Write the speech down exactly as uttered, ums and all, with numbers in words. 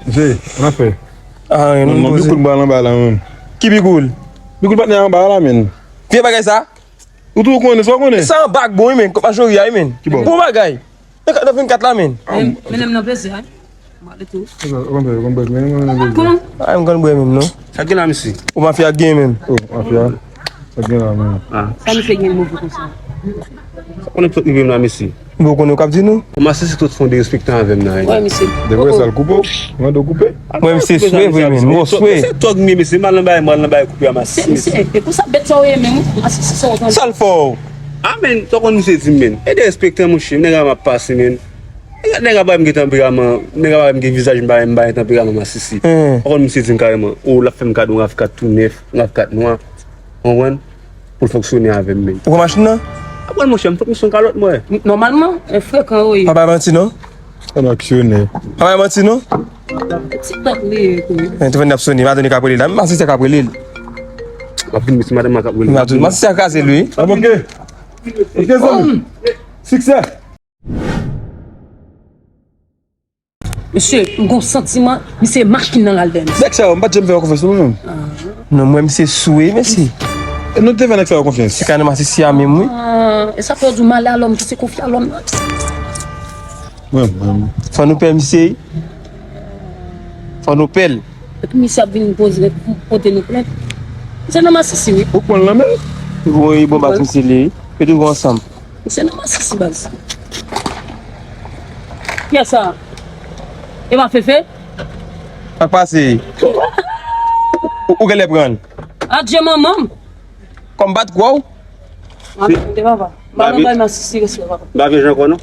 Zé, ann fè. Ah, non, non, non, Bikoul pral anba la, menm. Ki Bikoul? Bikoul patnè anba la, menm. Vye bagay sa? Ou tou konnen, sa w konnen? Sa anba k bon, wi, menm. Kòb majori a, wi, menm. Ki bò? Bon bagay. Nan kat, nan vennkat la, menm. Men, men, nan plezi, wi. M ale tou. Ou konn bwè, ou konn bwè, men, men, men, men. Koman? Ay, m konn bwè menm, non. Sa gen la, mesye? Ou mafya gen menm. Oh, mafya. Sa gen la, menm. Ah. Sa misye gen move konsa? Sa konnen sot rive m la, mesye. Bon, konnen w k ap di nou? Masisi sot fè yon derespektan avè m nan, wi. Wè, misye. Depi sa l koupe w, mande w koupe. Mwen, misye swe vre, menm. Mwen swe. Se tòg m ye, mesye. M al nan bagay, m al nan bagay koupe a Masisi. Se misye, e konsa bèt sa w ye menm, wi. Masisi sa w tande. Sa l fè w? Ah, men, sa w konn misye di m, men. E derespektan, monchè. Nèg la m ap pase, men. Nèg la, nèg la pa wè m gen tanperaman, nèg la pa wè m gen vizaj, m pa, m pa gen tanperaman Masisi. Ou konn misye di m kareman, o, l ap fè m kado yon RAV kat tou nèf, yon RAV kat nwa. Ou konprann? Pou l fonksyone avè m, men. Ou pran machin nan? Aprann, monchè, m fòk misye yon kalòt, mwen. Nòmalman, e frekan, wi. Pa bay manti, non. An aksyonè. Pa bay manti, non. Ti tank li ye, wi. Men, te vin ap sone, madanm li k ap rele la. Menm Masisi k ap rele l. M ap vin, mesye, madanm mwen k ap rele. Masisi a kraze l, wi. Ap oke. Oke, zanmi. Siksè. Mesye, m gon santiman, misye machin nan l al dèyè misye. Nèg sa yo, m pa t janm fè yo konfyans non, mwen menm. Non, mwen, misye sou, wi, mesye. E nou te fè nèg sa yo konfyans. Se ka nan Masisi a menm, wi. Ah, e sa fè yo di w malè a lòm ki se konfye a lòm nan. Mwen, mwen. Fò nou pè misye. Fò nou pè l. Epi misye ap vin poze, pote nou plent. Misye nan Masisi, wi. Ou pran l nan men l? Wi, bon, baz misye li. Yo toujou ansanm. Misye nan Masisi, baz. Kiyès sa? E pa Fefe? Sa k pase? Ou, ou genlè pran l. Adje manman m. Kòm m pa t kwè w. M ap tande papa. M pa nan bay Masisi respè, papa. M pa vye jan ankò, non.